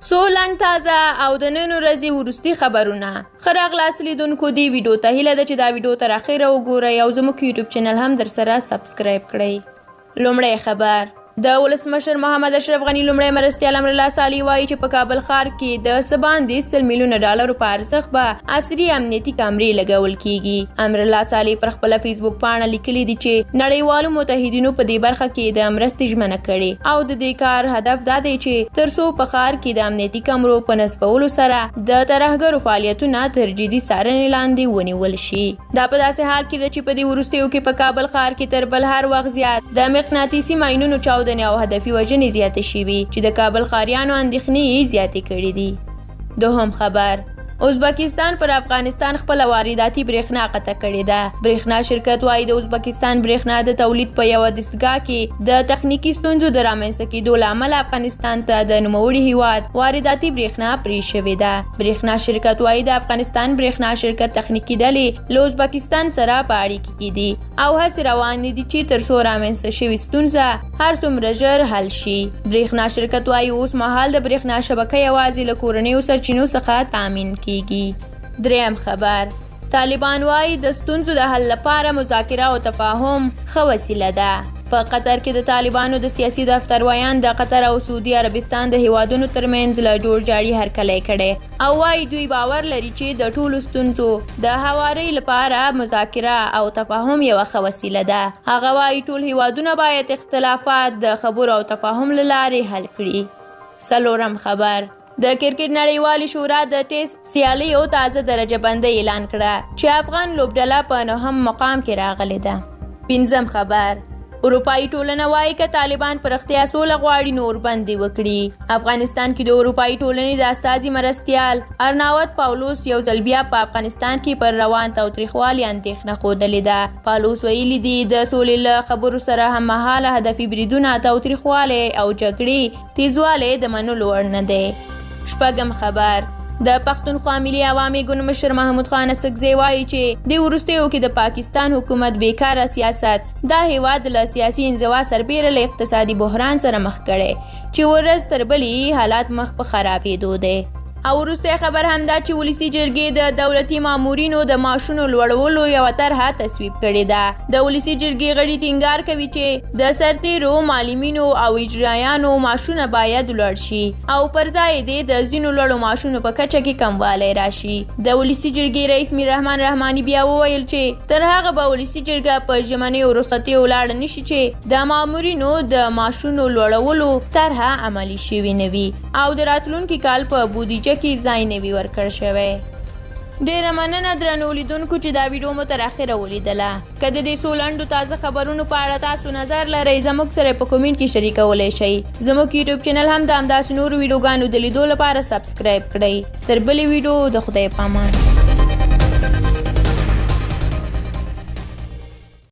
څو لنډ تازه او د نن ورځې وروستي خبرونه. ښه راغلاست لیدونکو دې ویډیو ته. هیله ده چې دا ویډیو تر اخیره وګورئ او زموږ یوټیوب چینل هم درسره سبسکرایب کړئ. لومړی خبر، د ولسمشر محمد اشرف غني لومړی مرستیال امرالله صالح وایي چې په کابل ښار کې د څه باندې 100 میلیونه ډالرو په ارزښت به عصري امنیتي کامرې لګول کیږي. امرالله صالح پر خپله فیسبوک پاڼه لیکلي دي چې نړیوالو متحدینو په دې برخه کې د مرستې ژمنه کړې او د دې کار هدف دا دی چې تر څو په ښار کې د امنیتي کمرو په نصبولو سره د ترهګرو فعالیتونه تر جدي څارنې لاندې ونیول شي. دا په داسې حال کې ده چې په دې وروستیو کې په کابل ښار کې تر بل هر وخت زیات د مقناطیسي ماینونو چاودنې او هدفي وژنې زیاتې شوي چې د کابل ښاریانو اندېښنې یې زیاتې کړې دي. دوهم خبر، ازبکستان پر افغانستان خپله وارداتي برېښنا قطع کړې ده. برېښنا شرکت وايي د ازبکستان برېښنا د تولید په یوه دستګاه کې د تخنیکي ستونزو د رامنځته کېدو له امله افغانستان ته د نوموړي هیواد وارداتي برېښنا پرې شوې ده. برېښنا شرکت وايي د افغانستان برېښنا شرکت تخنیکي ډلې له ازبکستان سره په اړیکې کې دي او هڅې روانې دي چې تر څو رامنځته شوې ستونزه هر څومره ژر حل شي. برېښنا شرکت وايي اوس مهال د برېښنا شبکه یوازې له کورنیو سرچینو څخه تامین کیږي. دریم خبر، طالبان وايي د ستونزو د حل لپاره مذاکره او تفاهم ښه وسیله ده. په قطر کې د طالبانو د سیاسي دفتر ویاند د قطر او سعودي عربستان د هیوادونو ترمنځ له جوړجاړي هرکلی کړی او وايي دوی باور لري چې د ټولو ستونزو د هوارۍ لپاره مذاکره او تفاهم یوه ښه وسیله ده. هغه وايي ټول هیوادونه باید اختلافات د خبرو او تفاهم له لارې حل کړي. څلورم خبر، د کرکټ نړیوالې شورا د ټیسټ سیالیو تازه درجه بندۍ اعلان کړه چې افغان لوبډله په نهم مقام کې راغلې ده. پنځم خبر، اروپایي ټولنه وایي که طالبان په رښتیا سوله غواړي نو اوربند دې وکړي. افغانستان کې د اروپایي ټولنې د استازي مرستیال ارناوت پاولوس یو ځل بیا په افغانستان کې پر روان تاوتریخوالي اندېښنه ښودلې ده. پاولوس ویلي دي د سولې له خبرو سره هممهاله هدفي بریدونه، تاوتریخوالی او جګړې تیزوالی د منلو وړ نه دی. شپږم خبر، د پښتونخوا ملي عوامي ګوند مشر محمود خان اڅکزی وایي چې د وروستیو کې د پاکستان حکومت بیکاره سیاست دا هیواد له سیاسي انزوا سربېره له اقتصادي بحران سره مخ کړی چې ورځ تر بلې حالات مخ په خرابېدو دی. او وروستی خبر هم دا چې ولسي جرګې د دولتي مامورینو د معاشونو لوړولو یوه طرحه تصویب کړې ده. د ولسي جرګې غړي ټینګار کوي چې د سرتیرو، معلمینو او اجرایانو معاشونه باید لوړ شي او پر ځای دې د ځینو لوړو معاشونو په کچه کې کموالی راشي. د ولسي جرګې رئیس میررحمان رحماني بیا وویل چې تر هغه به ولسي جرګه په ژمنیو رخصتیو ولاړه نشي چې د مامورینو د معاشونو لوړولو طرحه عملي شوې نه وي او د راتلونکي کال په بودیجه کې ځای نه وي ورکړ شوی. ډیره مننه درنو لیدونکو چې دا ویډیو مو تر اخره ولیدله. که د دې څو لنډو تازه خبرونو په اړه تاسو نظر لرئ زموږ سره په کومنټ کې شریکولی شئ. زموږ یوټیوب چینل هم د همداسې نورو ویډیوګانو د لیدو لپاره سبسکرایب کړئ. تر بلې ویډیو د خدای پامان.